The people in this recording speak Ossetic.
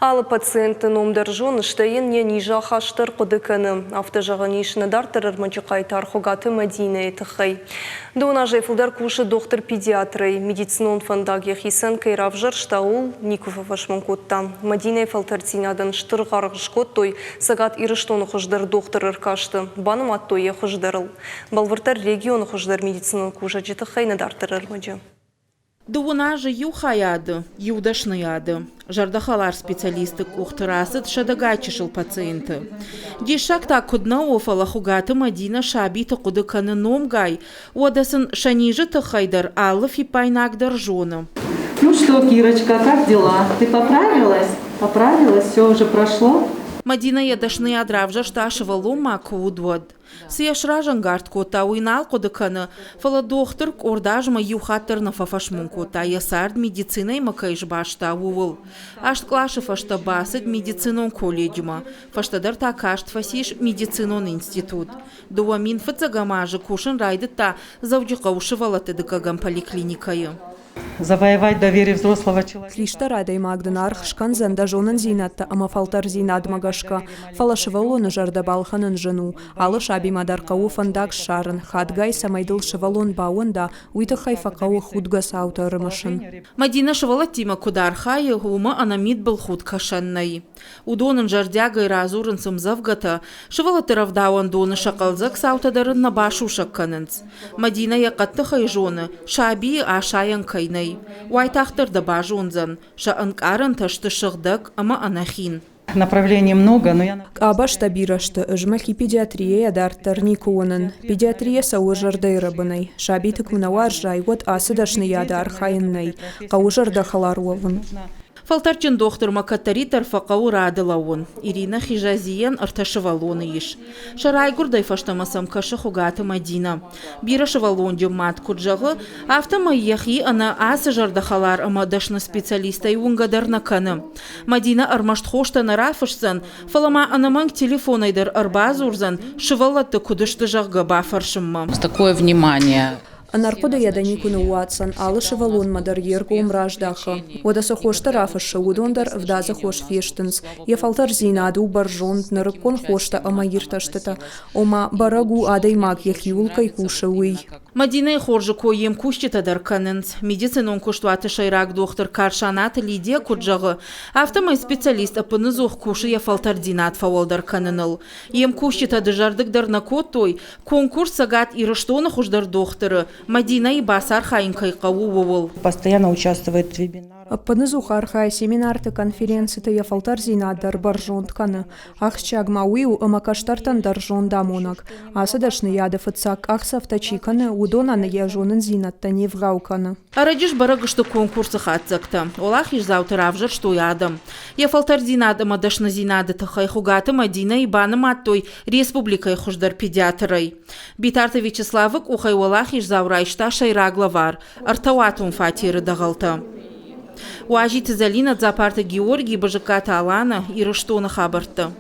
Алы пациенты ном дӕр зоны, стӕй йын йӕ низы ахаст дӕр хъуыды кӕны. Афтӕ зӕгъӕн ис нӕ дарддӕр ӕрмӕджы хъайтар Хуыгаты Мӕдинӕйы тыххӕй. Дыууын азӕй фылдӕр кусы дохтыр-педиатрӕй. Медицинон фӕндаг йӕхицӕн кӕй равзӕрста, ууыл никуы фӕфӕсмон кодта. Мӕдинӕйы фӕлтӕрддзинадӕн стыр аргъ скодтой Цӕгат Ирыстоны хуыздӕр дохтыры ӕркасты. Банымадтой йӕ хуыздӕрыл. Бӕлвырддӕр регионы хуыздӕр медицинон кусӕджы тыххӕй нӕ дарддӕр ӕрмӕджы. Дыууын азы иу хайады, иу дӕсныйады. Зӕрдӕхӕлар специалистты къухты рацыд сӕдӕгай чысыл пациенты. Диссаг та куыд нӕ у, фӕлӕ Хуыгаты Мӕдинӕ сабиты хъуыды кӕны номгай, уӕдӕ сын сӕ низы тыххӕй дӕр алы фиппаинаг дӕр зоны. Ну что, Кирочка, как дела? Ты поправилась? Поправилась? Все уже прошло? Мӕдинӕ йӕ дӕсныйад равзӕрста сывӕллонмӕ куы уыд, уӕд. Цы йӕ сразӕнгард кодта, уый нал хъуыды кӕны, фӕлӕ дохтыр къорд азмӕ иу хатт дӕр нӕ фӕфӕсмон кодта, йӕ цард медицинӕимӕ кӕй сбаста, ууыл. Аст къласы фӕстӕ бацыд медицинон колледжмӕ, фӕстӕдӕр та каст фӕцис медицинон институт. 2000 фыццӕгӕм азы кусын райдыдта Дзӕуджыхъӕуы сывӕллӕтты дыккӕгӕм поликлиникӕйы. Завоевать доверие взрослого человека. Хистӕр адӕймаг дын аргъ скӕндзӕн дӕ зонындзинӕдтӕ ӕмӕ фӕлтӕрдзинадмӕ гӕсгӕ, фӕлӕ сывӕллоны зӕрдӕ балхӕнын зын у. Алы сабимӕ дӕр хъӕуы фӕндаг ссарын, хатгай цӕмӕй дыл сывӕллон баууӕнда, уый тыххӕй фӕхъӕуы худгӕ цаутӕ ӕрымысын. Мадинӕ сывӕллӕттимӕ куыд архайы, уымӕ ӕнӕмидбылхудт кӕсӕн нӕй. Уыдон ын зӕрдиагӕй радзурынц ӕмдзӕвгӕтӕ, сывӕллӕтты рӕвдауӕндоны сӕ хъӕлдзӕг цаутӕ дӕр ын нӕ басусӕг кӕнынц. Мадинӕ йӕ хъӕддыхӕй зоны, сабийы асайӕн кӕй нӕй. Уайтагъддӕр дӕ базондзӕн, сӕ ӕнкъарӕнтӕ сты сыгъдӕг ӕмӕ ӕнӕхин. Направлений много, но я... Къабӕзтӕ бирӕ сты, ӕз мӕхи педиатрийӕ дарддӕр никуы уынын. Педиатрийӕ цӕуы зӕрдӕйы рӕбынӕй. Сабиты куы нӕ уарзай, уӕд ацы дӕсныйады архайын нӕй. Хъӕуы зӕрдӕхӕлар уӕвын. Фӕлтӕрдджын дохтырмӕ кӕддӕриддӕр фӕхъӕуы рады лӕууын. Иринӕ Хизазийӕн ӕртӕ сывӕллоны ис. Сӕ райгуырдӕй фӕстӕмӕ сӕм кӕсы Хуыгаты Мӕдинӕ. Бирӕсывӕллонджын мад куыд зӕгъы, афтӕмӕй йӕхи ӕнӕ ацы зӕрдӕхӕлар ӕмӕ дӕсны специалистӕй уынгӕ дӕр нӕ кӕны. Мӕдинӕ ӕрмӕст хостӕ нӕ рафысдзӕн, фӕлӕ ма ӕнӕмӕнг телефонӕй дӕр ӕрбадзурдзӕн, сывӕллӕтты куыд сты, зӕгъгӕ, бафӕрсынмӕ. Такое внимание. Ӕнӕрхъуыдыйӕ дӕ никуы ныууадздзӕн, алы сывӕллонмӕ дӕр йе ргом раздахы. Уӕдӕ цы хостӕ рафыссы, уыдон дӕр ӕвдадзы хос фестынц. Йӕ фӕлтӕрдзинад у бӕрзонд, нырыккон хостӕ ӕмӕ иртӕстытӕ. Ома, бӕрӕг у, адӕймаг йӕхиуыл кӕй кусы, уый. Мадинӕйы хорзы кой йе мкусджытӕ дӕр кӕнынц. Медицинон куыстуаты сӕйраг дохтыр Карсанаты Лидия куыд зӕгъы, афтӕмӕй специалист ӕппыныдзух кусы йӕ фӕлтӕрддзинад фӕуӕлдӕр кӕныныл. Йе мкусджытӕ дызӕрдыг дӕр нӕ кодтой, конкурс Цӕгат Ирыстоны хуыздӕр дохтыры Мадинӕйы бацархайын кӕй хъӕуы, ууыл. Постоянно участвует в вебинарах. Ӕппыныдзух архайы семинарты, конференциты йӕ фӕлтӕрдзинад дӕр бӕрзонд кӕны. Ахсджиаг ма уый у, ӕмӕ кӕстӕртӕн дӕр зондамонӕг. Ацы дӕсныйады фыццаг къахдзӕфтӕ чи кӕны, уыдонӕн йӕ зонындзинӕдтӕ не вгъау кӕны. Ӕрӕджы сбӕрӕг сты конкурсы хатдзӕгтӕ. Уӕлахиздзауты равзӕрстой адӕм. Йӕ фӕлтӕрдзинад ӕмӕ дӕсныдзинады тыххӕй Хуыгаты Мадинӕйы банымадтой республикӕйы хуыздӕр педиатрӕй. Битарты Вячеславы къухӕй уӕлахиздзау райста сӕйраг лӕвар – ӕртӕуатон фатеры дӕгъӕлтӕ. Уазиты Зӕлинӕ, Дзапарты Георгий, Бызыккаты Алана, Ирыстоны хабӕрттӕ.